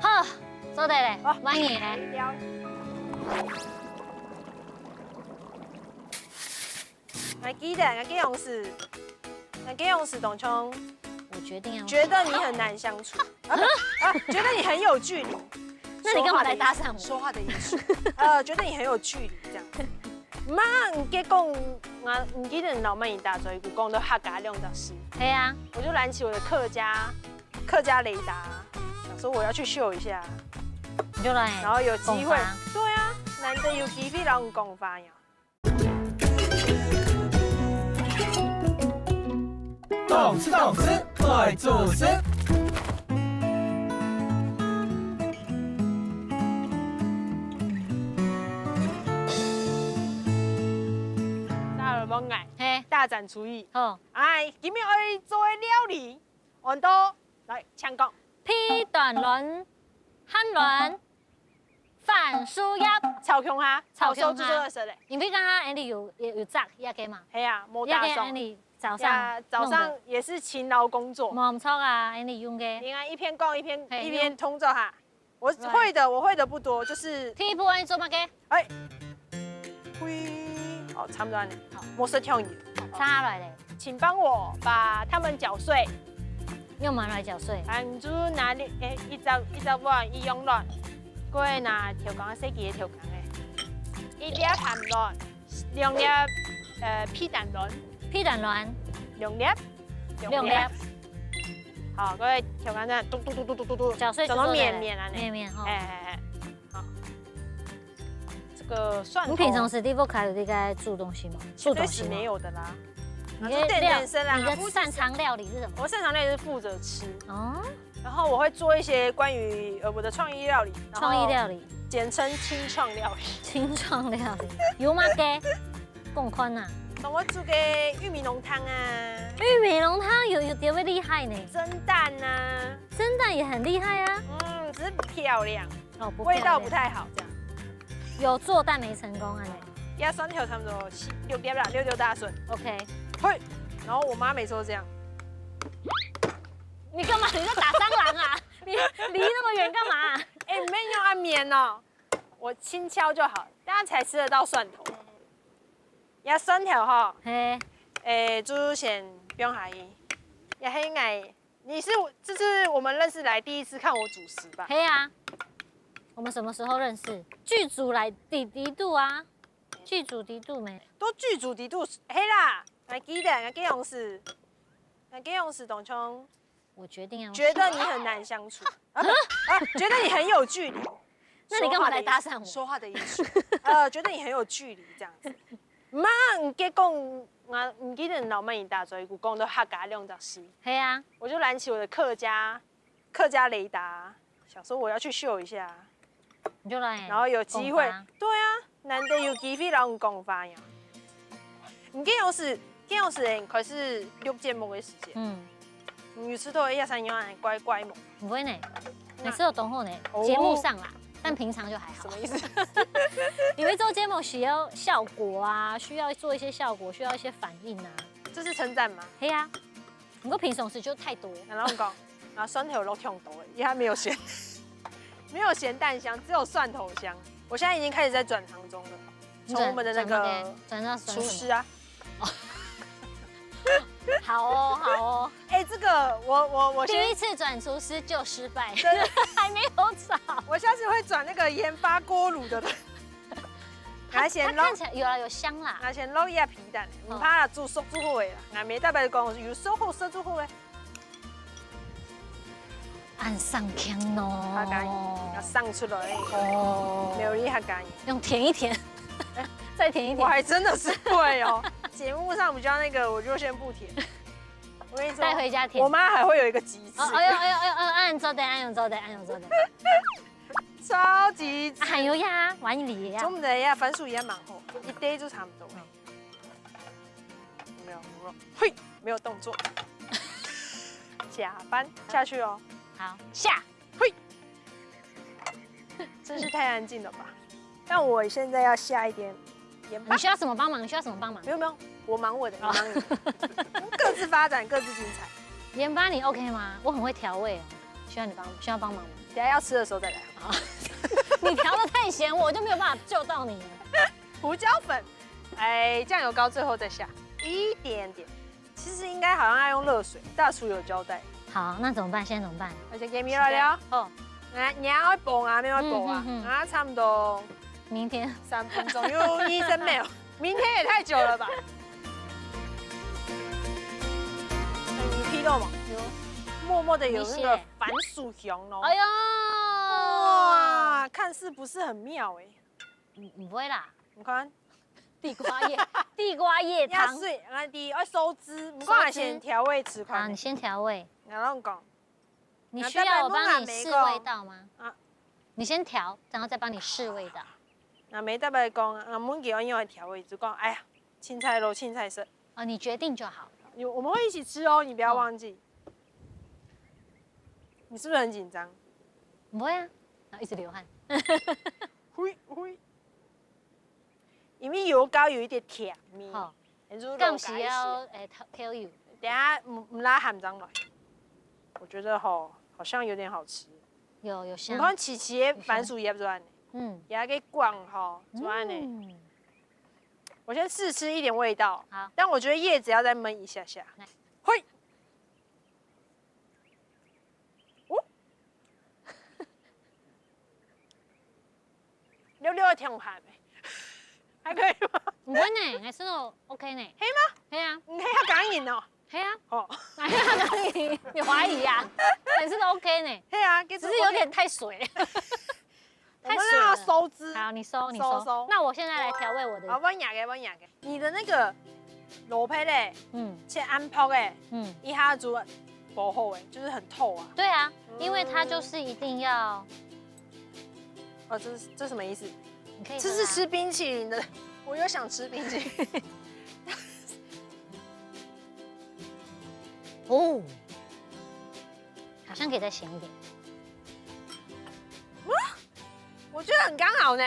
好，做得了，好。換你了。還記得，還記得用時，還記得用時當像我決定要，覺得你很難相處，啊，不，啊，覺得你很有距離。那你幹嘛來搭訕我？說話的藝術，說話的藝術，呃，覺得你很有距離這樣。媽，你結講，我，你記得你老妹你打嘴鼓，講到客家兩隻字。對啊。我就燃起我的客家，客家雷達，想說我要去秀一下。你就來，然後有機會，講話。對啊，難得有機會摎你講話呀。 動次動次，快做事。大家好，我係，嘿。大展廚藝。好。哎，今日愛做个料理，安到，來，請講。皮蛋卵，鹹卵， 番薯葉。炒共下，炒共下。炒熟就做得食了。因為剛剛𠊎俚有，有，有炸那個嘛。係啊，無打爽。那個𠊎俚早上弄的。呀，早上也是勤勞工作。無錯啊，𠊎俚用个。你看，一邊講一邊，嘿，一邊動作哈。我會的，我會的不多，就是第一步愛做麼个？哎， 灰，哦，差不多恁樣。好，無使忒油。好，下來咧。請幫我把它們攪碎。用麼个來攪碎？啊，你就拿你，誒，一隻，一隻碗，一樣卵，過來拿調羹，細支个調羹誒。一粒鹹卵，兩粒，呃，皮蛋卵。皮蛋卵。兩粒，兩粒。好，過來調羹恁樣，嘟嘟嘟嘟嘟嘟嘟，攪碎就做得了。攪到綿綿恁樣。綿綿吼。哎哎哎，好。 這個蒜頭。你平常時在屋下有在該煮東西嗎？絕對是沒有的啦。煮東西嗎？你的料，然後就點點聲啦，你的擅長料理是什麼？我擅長料理是負責吃。哦。然後我會做一些關於，呃，我的創意料理，然後創意料理。簡稱青創料理。青創料理。有麼个？講看啊。像𠊎煮个玉米濃湯啊。玉米濃湯有，有特別厲害呢。蒸蛋啊。蒸蛋也很厲害啊。嗯，只是不漂亮。哦，不漂亮。味道不太好，这样。有做但没成功啊。这蒜头差不多四六粒啦，六六大顺。OK。嘿，然后我妈每次都这样。你干嘛？你在打蟑螂啊？你离那么远干嘛？哎，没有啊，免哦，我轻敲就好，大家才吃得到蒜头。这蒜头哈，嘿，哎，就是先不用下去，也很矮。你是，这是我们认识来第一次看我主持吧？嘿啊，我们什么时候认识？剧组来第第度啊，剧组第度没？都剧组第度，嘿啦，还记得，还记得是，还记得是董琼。我决定要，觉得你很难相处啊，不啊，觉得你很有距离。那你干嘛来搭讪我？说话的艺术，说话的艺术，呃，觉得你很有距离这样子。妈，你给讲，我唔记得老妹你打嘴鼓讲到客家两只字，嘿啊，我就燃起我的客家客家雷达，想说我要去秀一下，你就来，然后有机会，讲吧。对啊，难得有机会让我讲话呀。你这样是，这样是开始录节目的时间，嗯，你有吃到一下三样乖乖吗？不会呢，每次都懂后呢，哦，节目上啦，但平常就还好。什么意思？因为做节目需要效果啊，需要做一些效果，需要一些反应啊。这是称赞吗？嘿啊，不过平常时就太多。然后讲，然后蒜头落挺多的，因为它没有咸，没有咸蛋香，只有蒜头香。我现在已经开始在转行中了，从我们的那个转到，转到转什么？厨师啊。好哦，好哦。哎，这个我我我先，第一次转厨师就失败，真的。还没有炒。我下次会转那个研发锅炉的。来先落，看起来有啊，有香啦。来先落一下皮蛋，唔怕啦，煮熟就好个啦。俺没代表讲有熟好食就好个。按上腔咯。客家語要上出来，哦，没有厉害客家語。用舔一舔，再舔一舔。我还真的是会哦。节目上比较那个，我就先不舔。我跟你说，带回家舔。我妈还会有一个机制。哦，哎呦哎呦哎呦，哎呦，按做的，按用做的，按用做的。超级，啊，还有呀，碗里呀。中午的呀，番薯也蛮好，一堆就差不多。没有，没有，嘿，没有动作。加班下去哦。好，下。嘿，真是太安静了吧？但我现在要下一点盐巴。你需要什么帮忙？你需要什么帮忙？没有没有，我忙我的，你忙你的。各自发展，各自精彩。盐巴你 OK 吗？我很会调味哦，需要你帮，需要帮忙吗？等下要吃的时候再来。好，你调的太咸，我就没有办法救到你了。胡椒粉，哎，酱油膏最后再下一点点。其实应该好像要用热水，大厨有交代。好，那怎么办？现在怎么办？而且给米了了。哦，来，你要补啊，没有补啊，嗯嗯嗯，啊，差不多明天三分钟，又一声没有，明天也太久了吧？你听到吗？有，默默的有那个番薯香哦。哎呦，哇，看似不是很妙哎。嗯，不会啦。你看，地瓜叶，地瓜叶汤。要水，啊，你要收汁，你讲先调味吃看。好，你先调味。然后讲，你需要我帮你试味道吗？啊，你先调，然后再帮你试味道。那没代表讲，啊，问佢要用来调味，就讲，哎呀，青菜肉，青菜色。哦，你决定就好。你，我们会一起吃哦，你不要忘记。你是不是很紧张？不会啊，然后一直流汗。嘿嘿。因为油膏有一点甜味，好，但是刚是要，哎，tell you，等下唔唔拉鹹上来，我觉得吼好像有点好吃。有有香。你看琪琪的番薯叶做安呢，嗯，也给广吼做安呢。嗯，我先试吃一点味道，好，但我觉得叶子要再焖一下下。嘿，哦，六六的挺鹹的，还可以吗？唔會呢，還係都 OK 呢。係嗎？係啊，你係客家人哦。係啊。哦，哪係客家人？你懷疑啊？還係都 OK 呢。係啊，只是有點太水。太水了。我們要收汁。好，你收，你收。收收。那我現在來調味我的。好，換你个，換你个。你的那個蘿蔔嘞，嗯，切恁薄个，嗯，一下煮不好哎，就是很透啊。對啊，因為它就是一定要，哦，這是，這什麼意思？你可以喝啊。這是吃冰淇淋的，我又想吃冰淇淋。哦，好像可以再鹹一點。就是很刚好呢。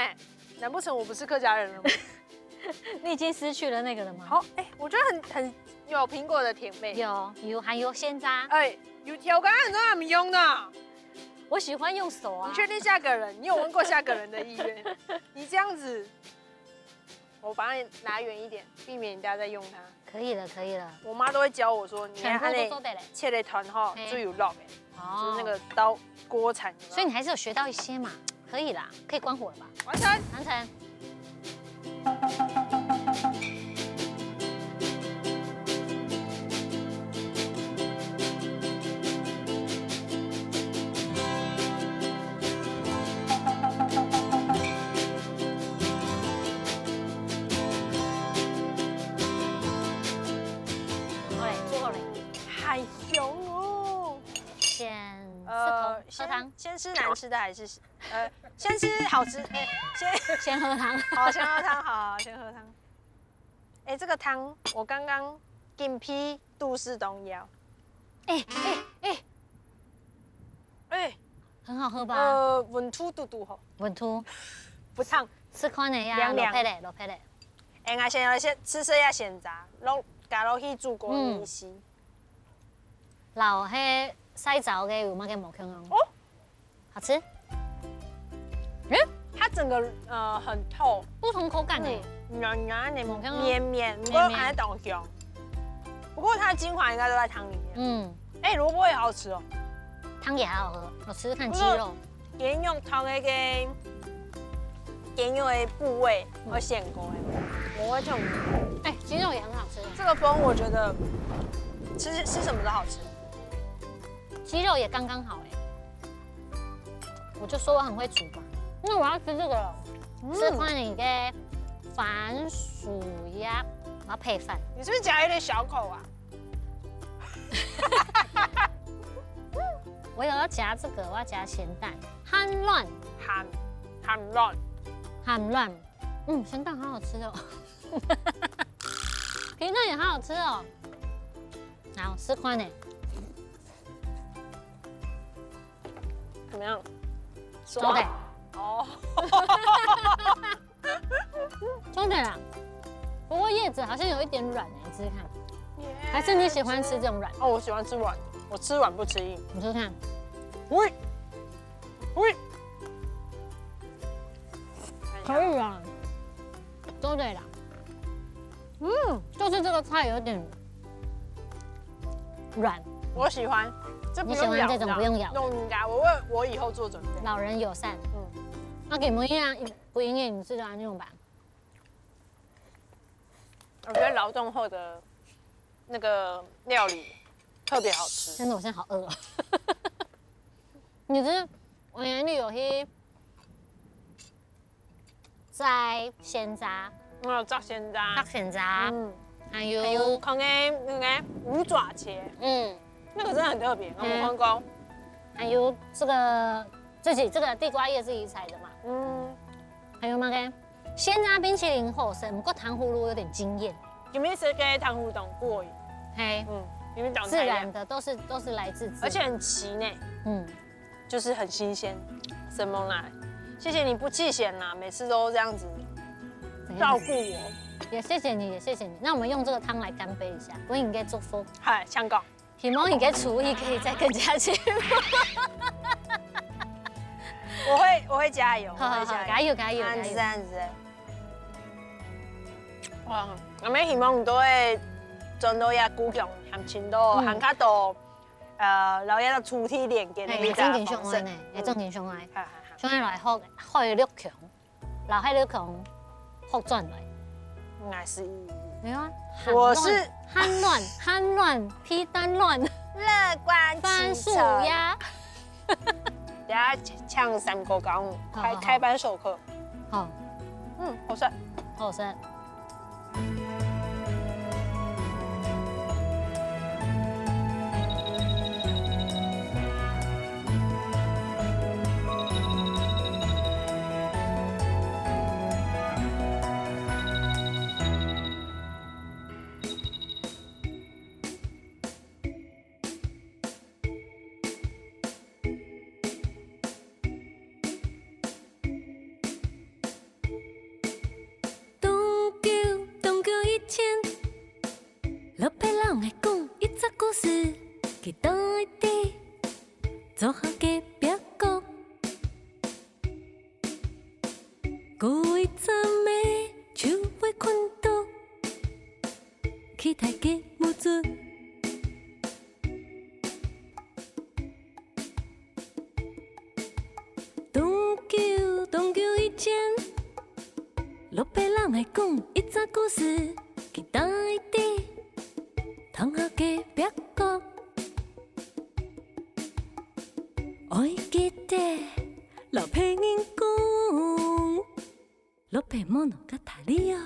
难不成我不是客家人了吗？你已经失去了那个了吗？好，哎、我觉得很很有苹果的甜味。有有还有鲜渣，哎、有调羹很多人用的。我喜欢用手啊你。确定下个人？你有问过下个人的意愿？你这样子，我把你拿远一点，避免人家再用它。可以了可以了，我妈都会教我说，你全部看它那都做得嘞。切的团哈，嘿就有肉哎，哦就是那个刀锅铲有没有。所以你还是有学到一些嘛，可以啦，可以关火了吧？完成。完成。好嘞，做好嘞。好香哦。先呃，吃汤，喝汤先。先吃难吃的还是呃，先吃好吃，哎、先先喝汤。好先喝汤，好先喝汤。哎、这个汤我刚刚紧皮肚屎当枵，哎哎哎，哎、很好喝吧？呃，温度嘟嘟吼，稳突，不烫。吃看的呀，凉凉落配嘞，落配嘞。哎、我先要先吃这下鲜渣，落加落去煮过嗯米稀。老黑晒燥的有没有给某看哦？哦，好吃。它整个呃很透，不同口感哎。嗯，软软的我看哦绵绵，不过还当香。不过它的精华应该都在汤里面。嗯，哎、萝卜也好吃哦，汤也好好喝，我吃吃看鸡肉。鸡肉汤那个鸡肉的部位我选过哎，我会这种。哎，鸡肉也很好吃。这个风我觉得吃吃什么都好吃。鸡肉也刚刚好哎。我就说我很会煮嘛，那我要吃这个了。嗯吃看你的番薯呀，我要配饭。你是不是夹有点小口啊？我有要夹这个，我要夹咸蛋，鹹卵，鹹鹹卵，鹹卵。嗯，鹹蛋好好吃哦。皮蛋也好好吃哦。好，试看呢。怎么样？做得。哦，做得啦。不过叶子好像有一点软哎，你试试看。还是你喜欢吃这种软？哦，我喜欢吃软的，我吃软不吃硬。你试试看。喂喂，可以啊，做得啦。嗯，就是这个菜有点软，我喜欢，这不用咬，你喜欢这种不用咬的弄应该，我为我以后做准备。老人友善。嗯，那给我们一样，不一定是按那种吧？我觉得劳动后的那个料理特别好吃。真的，我现在好饿哦。你是我眼里有去摘鲜渣，嗯，炸鲜渣摘，鲜渣，嗯，还还有有看个那个五爪茄，嗯，那个真的很特别，我没嗯看过。还有这个自己这个地瓜叶自己采的嘛，嗯，还有那个鲜渣冰淇淋好吃，不过糖葫芦有点惊艳，里面是给糖葫芦过瘾，嘿，嗯，里面长自然的都是都是来自自然，而且很齐呢，嗯，就是很新鲜，什么啦？谢谢你不弃嫌啦，每次都这样子怎样照顾我。也谢谢你，也谢谢你。那我们用这个汤来干杯一下，我应该祝福，嗨，香港，希望你的厨艺可以再更加进步。我会我会加油，我好好好，会加油。加油加油加油！这样子。哇，阿妹希望你都会赚到一个故乡，含情到嗯含卡到，呃，然后要土地连接的哎，一个也正经方式相爱呢，也正经相爱，哈哈哈，相爱来学海陆腔，老海陆腔学转来。那是没有啊，我是鹹卵鹹卵皮蛋卵乐观番薯其成。呀，等下请三哥讲，好好好开开班授课。好，嗯，好吃。好吃。吉大个目珠。當久當久以前，老爸摎𠊎講一隻故事，佢戴在窗口个壁角。愛記得摎別人講。 老爸無拿个大禮哦，